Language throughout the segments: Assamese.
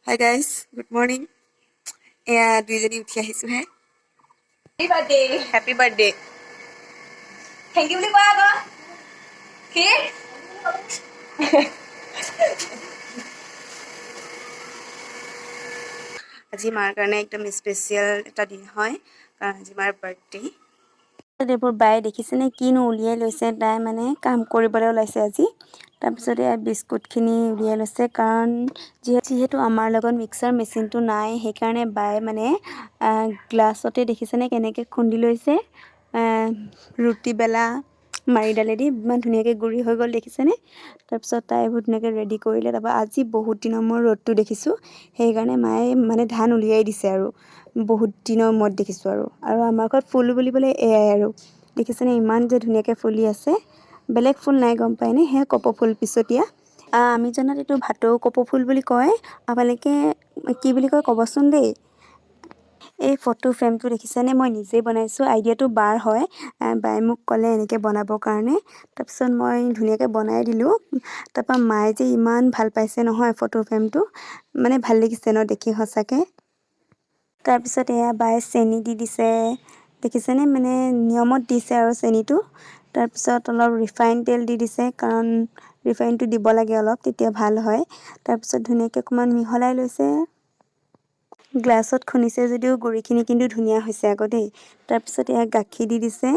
Hi guys, good morning. এয়া দুইজনী উঠি আহিছোঁহে। Happy birthday. Happy birthday. Thank you বুলি কোৱা আকৌ। কি? আজি মাৰ কাৰণে একদম স্পেচিয়েল এটা দিন হয়, কাৰণ আজি মাৰ বাৰ্থডে। এইবোৰ বায়ে দেখিছেনে কিনো উলিয়াই লৈছে। তাই মানে কাম কৰিবলৈ ওলাইছে আজি। তাৰপিছত এয়া বিস্কুটখিনি উলিয়াই লৈছে, কাৰণ যিহেতু আমাৰ লগত মিক্সাৰ মেচিনটো নাই, সেইকাৰণে বায়ে মানে গ্লাছতে দেখিছেনে কেনেকৈ খুন্দি লৈছে। ৰুটি বেলা মাৰিডালেদি ইমান ধুনীয়াকৈ গুড়ি হৈ গ'ল, দেখিছেনে? তাৰপিছত তাই এইবোৰ ধুনীয়াকৈ ৰেডি কৰিলে। তাৰপৰা আজি বহুত দিনৰ মূৰত ৰ'দটো দেখিছোঁ, সেইকাৰণে মায়ে মানে ধান উলিয়াই দিছে আৰু বহুত দিনৰ মূৰত দেখিছোঁ আৰু। আৰু আমাৰ ঘৰত ফুল বুলিবলৈ এয়াই আৰু। দেখিছেনে ইমান যে ধুনীয়াকৈ ফুলি আছে। বেলেগ ফুল নাই, গম পায়নে? সেয়া কপৌ ফুল পিছতীয়া। আমি জনাত এইটো ভাটৌ কপৌ ফুল বুলি কয়। আপোনালোকে কি বুলি কয় ক'বচোন দেই। এই ফটো ফ্ৰেমটো দেখিছেনে? মই নিজেই বনাইছোঁ। আইডিয়াটো বাৰ হয়। বায়ে মোক ক'লে এনেকৈ বনাবৰ কাৰণে, তাৰপিছত মই ধুনীয়াকৈ বনাই দিলোঁ। তাৰপৰা মায়ে যে ইমান ভাল পাইছে নহয় ফটো ফ্ৰেমটো, মানে ভাল লাগিছে ন দেখি সঁচাকৈ। তাৰপিছত এয়া বায়ে চেনি দি দিছে, দেখিছেনে? মানে নিয়মত দিছে আৰু চেনিটো। তাৰপিছত অলপ ৰিফাইন তেল দি দিছে, কাৰণ ৰিফাইনটো দিব লাগে অলপ, তেতিয়া ভাল হয়। তাৰপিছত ধুনীয়াকৈ অকণমান মিহলাই লৈছে। গ্লাছত খুন্দিছে যদিও গুড়িখিনি কিন্তু ধুনীয়া হৈছে আকৌ দেই। তাৰপিছত এয়া গাখীৰ দি দিছে।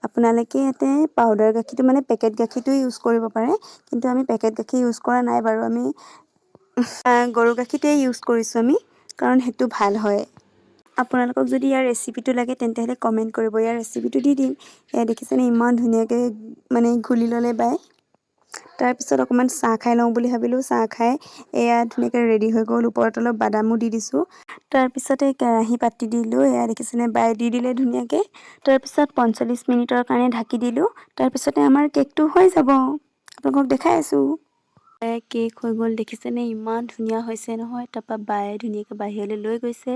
আপোনালোকে ইয়াতে পাউডাৰ গাখীৰটো, মানে পেকেট গাখীৰটো ইউজ কৰিব পাৰে, কিন্তু আমি পেকেট গাখীৰ ইউজ কৰা নাই বাৰু। আমি গৰু গাখীৰটোৱে ইউজ কৰিছোঁ আমি, কাৰণ সেইটো ভাল হয়। আপোনালোকক যদি ইয়াৰ ৰেচিপিটো লাগে, তেন্তে হ'লে কমেণ্ট কৰিব, ইয়াৰ ৰেচিপিটো দি দিম। এয়া দেখিছেনে ইমান ধুনীয়াকৈ মানে ঘুলি ল'লে বাই। তাৰপিছত অকণমান চাহ খাই লওঁ বুলি ভাবিলোঁ। চাহ খাই এয়া ধুনীয়াকৈ ৰেডি হৈ গ'ল। ওপৰত অলপ বাদামো দি দিছোঁ। তাৰপিছতে কেৰাহী পাতি দিলোঁ। এয়া দেখিছেনে, বাই দি দিলে ধুনীয়াকৈ। তাৰপিছত 45 মিনিটৰ কাৰণে ঢাকি দিলোঁ। তাৰপিছতে আমাৰ কেকটো হৈ যাব, আপোনালোকক দেখাই আছোঁ। কেক হৈ গ'ল, দেখিছেনে? ইমান ধুনীয়া হৈছে নহয়। তাৰপৰা বায়ে ধুনীয়াকৈ বাহিৰলৈ লৈ গৈছে।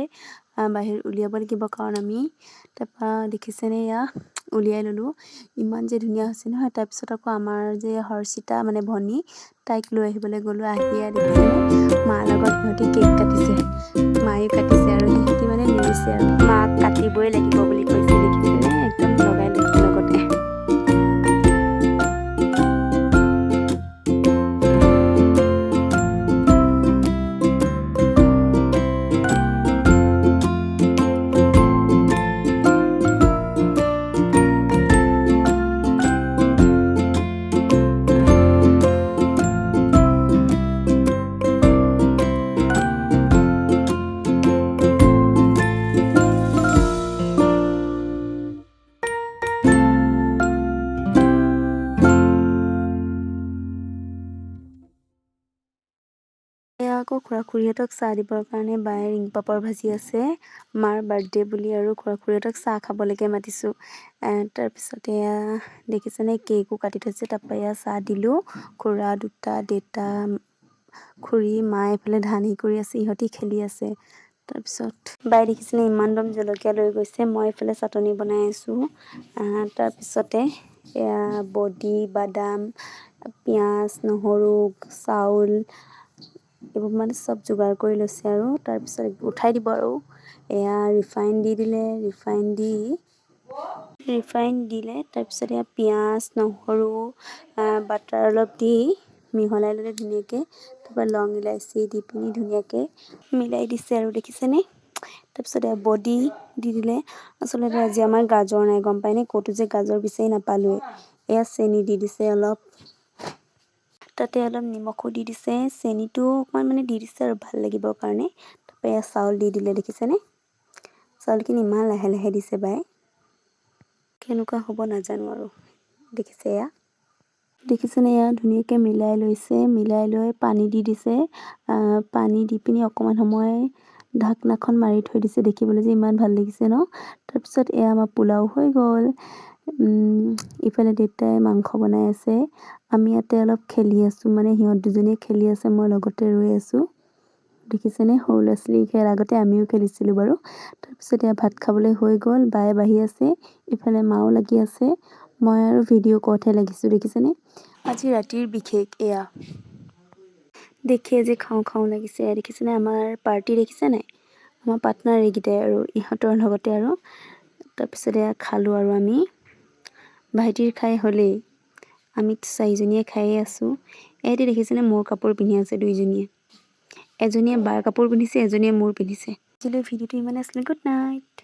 বাহিৰত উলিয়াব লাগিব কাৰণ আমি। তাৰপৰা দেখিছেনে, এয়া উলিয়াই ল'লোঁ। ইমান যে ধুনীয়া হৈছে নহয়। তাৰপিছত আকৌ আমাৰ যে হৰ্ষিতা, মানে ভনী, তাইক লৈ আহিবলৈ গ'লোঁ। আহি দেখিছেনে, মাৰ লগত সিহঁতি কেক কাটিছে। মায়েও কাটিছে আৰু সিহঁতি মানে নেৰিছে আৰু মাক কাটিবই লাগিব বুলি কৈছে। দেখিছেনে, একদম লগাই লৈছে লগতে। এয়া আকৌ খুৰা খুৰীহঁতক চাহ দিবৰ কাৰণে বায়ে ৰিং পাপৰ ভাজি আছে। মাৰ বাৰ্থডে বুলি আৰু খুৰা খুৰীহঁতক চাহ খাবলৈকে মাতিছোঁ। তাৰপিছত এয়া দেখিছেনে, কেকো কাটি থৈছে। তাৰপৰা এয়া চাহ দিলোঁ। খুৰা দুটা, দেউতা, খুৰী, মা এইফালে ধান হেৰি কৰি আছে, ইহঁতি খেলি আছে। তাৰপিছত বাই দেখিছেনে ইমান দম জলকীয়া লৈ গৈছে। মই এইফালে চাটনি বনাই আছোঁ। তাৰপিছতে এয়া বডি, বাদাম, পিঁয়াজ, নহৰু, চাউল এইবোৰ মানে চব যোগাৰ কৰি লৈছে আৰু তাৰপিছত উঠাই দিব। আৰু এয়া ৰিফাইন দি দিলে। ৰিফাইন দিলে। তাৰপিছত এয়া পিঁয়াজ, নহৰু, বাটাৰ অলপ দি মিহলাই ল'লে ধুনীয়াকৈ। তাৰপৰা লং ইলাচি দি পিনি ধুনীয়াকৈ মিলাই দিছে আৰু, দেখিছেনে? তাৰপিছত এয়া বডি দি দিলে। আচলতে আজি আমাৰ গাজৰ নাই, গম পায়নে? ক'তো যে গাজৰ বিচাৰি নাপালোৱে। এয়া চেনি দি দিছে অলপ, তাতে অলপ নিমখো দি দিছে, চেনিটো অকণমান মানে দি দিছে আৰু ভাল লাগিবৰ কাৰণে। তাৰপৰা এয়া চাউল দি দিলে, দেখিছেনে? চাউলখিনি ইমান লাহে লাহে দিছে বাই, কেনেকুৱা হ'ব নাজানো আৰু। দেখিছে, এয়া দেখিছেনে? এয়া ধুনীয়াকৈ মিলাই লৈছে। মিলাই লৈ পানী দি দিছে। পানী দি পিনি অকণমান সময় ঢাকনাখন মাৰি থৈ দিছে। দেখিবলৈ যে ইমান ভাল লাগিছে ন। তাৰপিছত এয়া আমাৰ পোলাও হৈ গ'ল। ইফালে দেউতাই মাংস বনাই আছে। আমি ইয়াতে অলপ খেলি আছোঁ, মানে সিহঁত দুজনীয়ে খেলি আছে, মই লগতে ৰৈ আছোঁ। দেখিছেনে, সৰু ল'ৰা ছোৱালী খেল, আগতে আমিও খেলিছিলোঁ বাৰু। তাৰপিছত এয়া ভাত খাবলৈ হৈ গ'ল। বায়ে বাঢ়ি আছে, ইফালে মাও লাগি আছে, মই আৰু ভিডিঅ' কলতহে লাগিছোঁ। দেখিছেনে, আজি ৰাতিৰ বিশেষ এয়া। দেখিয়ে যে খাওঁ খাওঁ লাগিছে। দেখিছেনে আমাৰ পাৰ্টি, দেখিছে নাই? আমাৰ পাৰ্টনাৰ এইকেইটাই আৰু ইহঁতৰ লগতে আৰু তাৰপিছত এয়া খালোঁ আৰু আমি। ভাইটিৰ খাই হ'লেই, আমি চাৰিজনীয়ে খায়ে আছোঁ। এহেঁতি দেখিছেনে, মোৰ কাপোৰ পিন্ধি আছে দুইজনীয়ে। এজনীয়ে বাৰ কাপোৰ পিন্ধিছে, এজনীয়ে মোৰ পিন্ধিছে। আজিলৈ ভিডিঅ'টো ইমানে আছিলে। Good night.